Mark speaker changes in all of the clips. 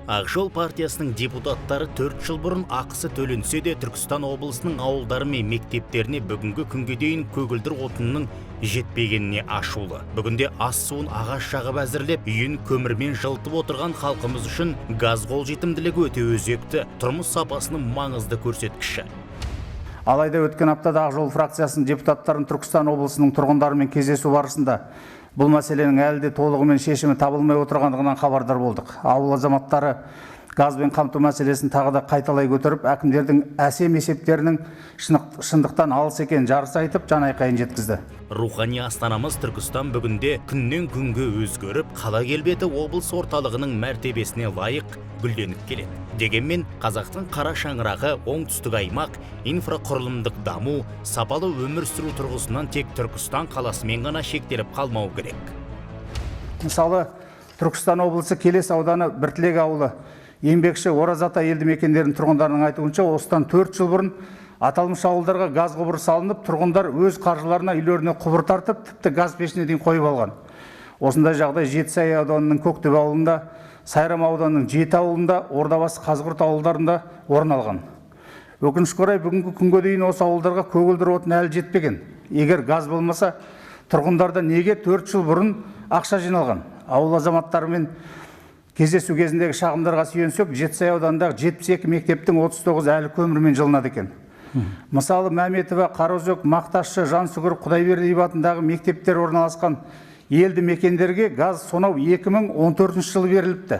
Speaker 1: Ақжол партиясының депутаттары 4 жыл бұрын ақысы төленсе де, Түркістан облысының ауылдары мен мектептеріне бүгінгі күнге дейін көгілдір отынның жетпегеніне ашулы. Бүгінде ас суын ағаш жағып әзірлеп, үйін көмірмен жылытып отырған халқымыз үшін газ қолжетімділігі өте өзекті, тұрмыс сапасының маңызды көрсеткіші.
Speaker 2: Алайда өткен аптада Ақжол фракциясының депутаттарын Түркістан облысының тұрғындарымен кездесу барысында бұл мәселенің әлі де толығымен шешімі табылмай отырғандығынан хабардар болдық. Ауыл азаматтары газбен қамту мәселесін тағы да қайталай көтеріп, әкімдердің әсем есептерінің шындықтан алыс екенін жарыса айтып, жан айқайын жеткізді.
Speaker 1: Рухани астанамыз Түркістан бүгінде күннен күнге өзгеріп, қала келбеті облыс орталығының мәртебесіне лайық гүлденіп келеді. Дегенмен қазақтың қара шаңырағы оңтүстік аймақ инфрақұрылымдық даму, сапалы өмір сүру тұрғысынан тек Түркістан қаласымен ғана шектеліп қалмау керек.
Speaker 2: Мысалы, Түркістан облысы Келес ауданы Біртілек ауылы, Еңбекші, Оразата елді мекендерінің тұрғындарының айтуынша, осыдан 4 жыл бұрын аталмыш ауылдарға газ құбыры салынып, тұрғындар өз қаржыларына үйлеріне құбыр тартып, тіпті газ пешіне дейін қойып алған. Осындай жағдай Жетісай ауданының Көктөбе ауылында, Сайрам ауданының Жеті ауылында, Ордабасы, Қазығұрт ауылдарында орын алған. Өкінішке орай, бүгінгі күнге дейін осы ауылдарға көгілдір отын әлі жетпеген. Егер газ болмаса, тұрғындарда неге 4 жыл бұрын ақша жиналған? Ауыл азаматтарымен кездесу кезіндегі шағымдарға сүйенсек, Жетісай ауданындағы 72 мектептің 39 әлі көмірмен жылынады екен. Мысалы, Мәметова, Қараөзек, Мақташы, Жансүгір, Құдайбердиев атындағы мектептер орналасқан елді мекендерге газ сонау 2014 жылы беріліпті.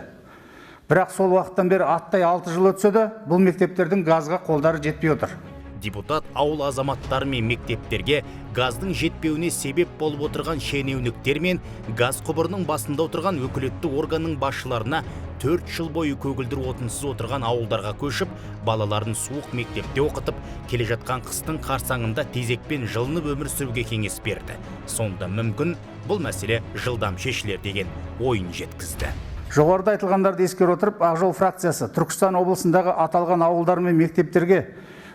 Speaker 2: Бірақ сол уақыттан бері аттай 6 жыл өтсе де, бұл мектептердің газға қолдары жетпей отыр.
Speaker 1: Депутат ауыл азаматтары мен мектептерге газдың жетпеуіне себеп болып отырған шенеуніктер мен газ құбырының басында отырған өкілетті органның басшыларына 4 жыл бойы көгілдір отынсыз отырған ауылдарға көшіп, балаларын суық мектепте оқытып, келе жатқан қыстың қарсаңында тезекпен жылынып өмір сүруге кеңес берді. Сонда мүмкін бұл мәселе жылдам шешілер деген ойын жеткізді.
Speaker 2: Жоғарыда айтылғандарды ескере отырып, Ақжол фракциясы Түркістан облысындағы аталған ауылдар мен мектептерге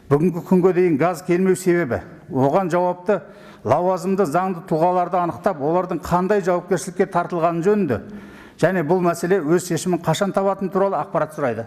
Speaker 2: бүгінгі күнге дейін газ келмеу себебі, оған жауапты лауазымды заңды тұлғаларды анықтап, олардың қандай жауапкершілікке тартылғаны жөнінде және бұл мәселе өз шешімін қашан табатыны туралы ақпарат сұрайды.